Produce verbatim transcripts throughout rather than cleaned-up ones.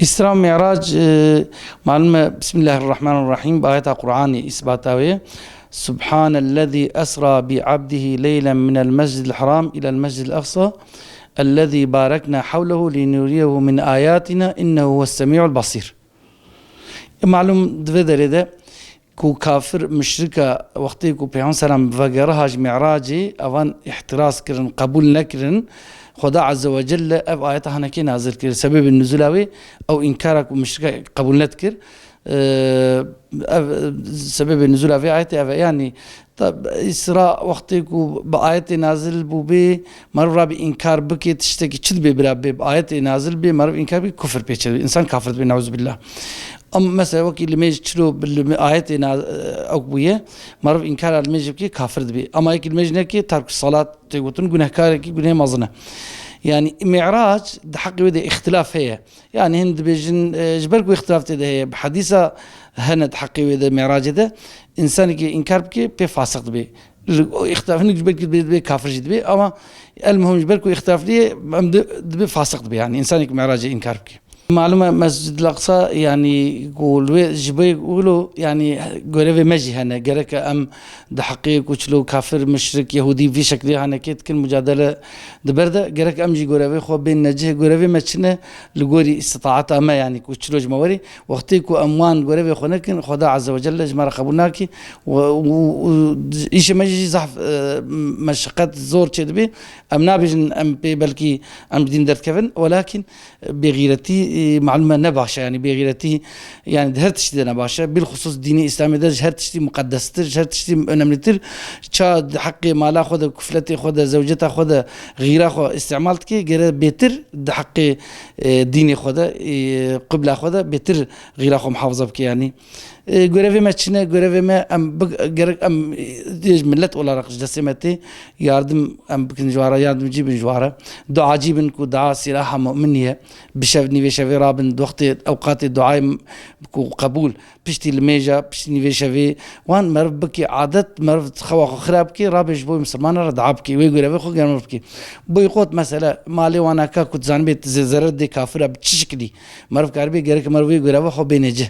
Îsra Mi'rac, e, malum e, Bismillahirrahmanirrahîm, bi ayeta Qur'anê îsbata wê. Subhanellezî esra bi abdihi leylen minel mescidil haram ilel mescidil aqsa, ellezî barekna hewlehu linuriyehu min ayatina innehu huves semî'ul basîr. E, malum di vê derê de ku kafir, muşrika wextê ku Peyxember selam vegeriha ji Mi'racê, evan îhtiraz kirin, qebûl nekirin. Xweda Azze ve Celle ev ayeta hinekê nazil kir. Sebebê nuzula wê ew înkara ku muşrika qebûl nedikir. Ev, sebebê nuzula vê ayetê ev e. Yanî, ta-, Îsra wextê ku bi ayetê nazil bûbê, meriv rabî înkar bike, tiştekî çi dibê bira bê, bi ayetê nazil bê, meriv înkar bike, kufir pê çêdibê. Însan kafir dibê, neuzubîllah. Em mesela wekî limêj çilo bi limê-, ayetê na-, ew bûye, meriv înkara limêjê bike, kafir dibê. Ama yekî limêj neke, terk salat tê gotin, gunehkarekî, gunehê mezin e. Yanî Mi'rac di heqê wê de îxtilaf heye. Yanî hin dibêjin, e, ji ber ku îxtilaf tê de heye, bi hedîsa hene di heqê wê de, Mi'racê de, însanekî înkar bike, pê fasiq dibê. Li, o îxtilaf hinek ji ber ku dibê, dibê kafir jî dibê, ama el muhim ji ber ku îxtilaf niye, em di, dibê fasiq dibê, yanî însanekî Mi'racê înkar bike. Malum e, Mescid-i Aqsa, yanî ku li wê ji bo wilo, yanî görevê me jî hene. Gerek e em di heqê ku çilo kafir, muşrik, yehûdî vî şeklê hanekê dikin, mucadele di ber de, gerek em jî görevê xwe bên necih. Görevê me çi ne? Li gorî îstitaeta me, yanî ku çilo ji me werî, wextê ku em wan görevê xwe nekin, Xweda Azze ve Celle ji me re qebûl nake. Û, û, û îşê me jî zehf, e, meşqet, zor çêdibe. Em nabêjin em pê belkî em ji dîn derdikevin, welakîn bêxîretî, e, malum e, ne baş e, yanî bêxîretî, yanî di her tiştî de ne baş e. Bilxusûs dînê Îslamê de ji her tiştî muqeddestir, ji her tiştî önemlitir. Ça di heqê mala xwe de, kufletê xwe de, zewceta xwe de xîra xwe îstîmal dike, gere bêtir di heqê, e, dînê xwe de, e, qibla xwe de bêtir xîra xwe muhafaza bike yanî. E, görevê me çi ne? Görevê me, em bi-, gerek em, e, ji millet olarak ji destê me tê, yardim em bikin ji wara, yardimcî bin ji wara. Duacî bin ku dua sîlaha mu'minî ye. Bi şev nîvê şevê rabin, di wextê ewqatê duayê m-, ku qebûl, piştî limêja, piştî nîvê şevê, wan meriv bike adet, meriv xewa xwe xira bike, rabe ji bo misilmana re dua bike, wê görevê xwe germ bike. Boykot mesela, malê wana ka ku dizanibê zê-, zerer dê kafira bi çi şiklî, meriv karibê, gerek meriv wê göreva xwe bêne cih.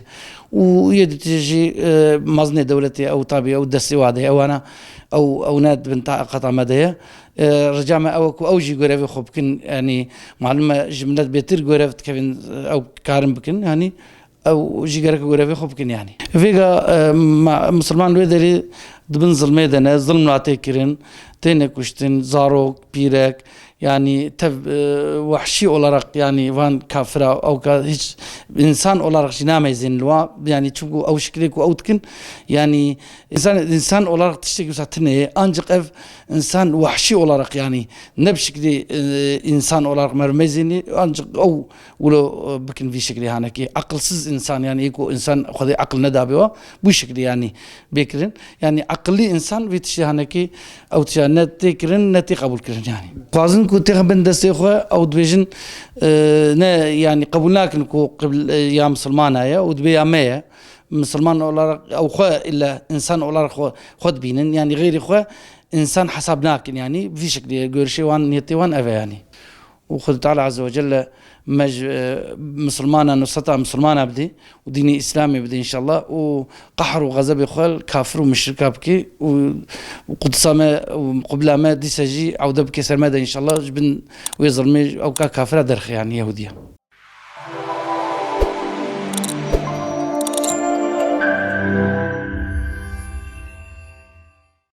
Û yê dîtî jî, e, mezinê dewletê, ew tabî, ew destê wa de ye, ewana, ew, ew ne di bin taqeta me de ye. E, rica me ew e ku ew jî görevê xwe bikin, yanî malum e ji milet bêtir görev dikevin, ew karin bikin, yanî ew jî gerek görevê xwe bikin yanî. Vêga, e, ma-, misilman wê derê di bin zilmê de ne, zilm ra tê kirin, têne kuştin, zarok, pîrek, yanî tev, e, wehşî olarak, yanî van kafira, ew ka hiç însan olarak jî nameyzên li wa, yanî çimku ew şiklê ku ew dikin, yanî însan, însan olarak tiştekî wisa tune ye, ancak ev însan wehşî olarak, yanî ne bi şiklê, e, însan olarak meriv meyzênî, ancak ew wilo, e, bikin vî şiklê hanekî. Aqilsiz însan, yanî ê ku însan Xwedê aqil nedabe wa, bu şiklê yanî bê kirin. Yanî aqilî însan vî tiştê hanekî ew tişta ne tê kirin, ne tê qebûl kirin yanî. Xwazin ku têxin bin destê xwe, ew dibêjin, e, ne, yanî qebûl nakin ku qibl-, e, ya misilmana ye û dibê ya me ye. Misilman olarak ew xwe illa însan olarak xwe, xwe dibînin. Yanî xeyrî xwe însan hesab nakin yanî. Vî şeklê ye, görüşê wan, niyetê wan ev e yanî. Û Xwedê Teala Azze ve Celle me ji, e, misilmana, nusreta misilmana bidê û dînê Îslamê bidê înşallah û qehr û xezebê xwe li kafir û muşrika bike û, û qudsa me û qibla me dîse jî ewde bike ser me de înşallah, ji bin wê zilmê ew ka kafira derxe, yanî Yehûdiya.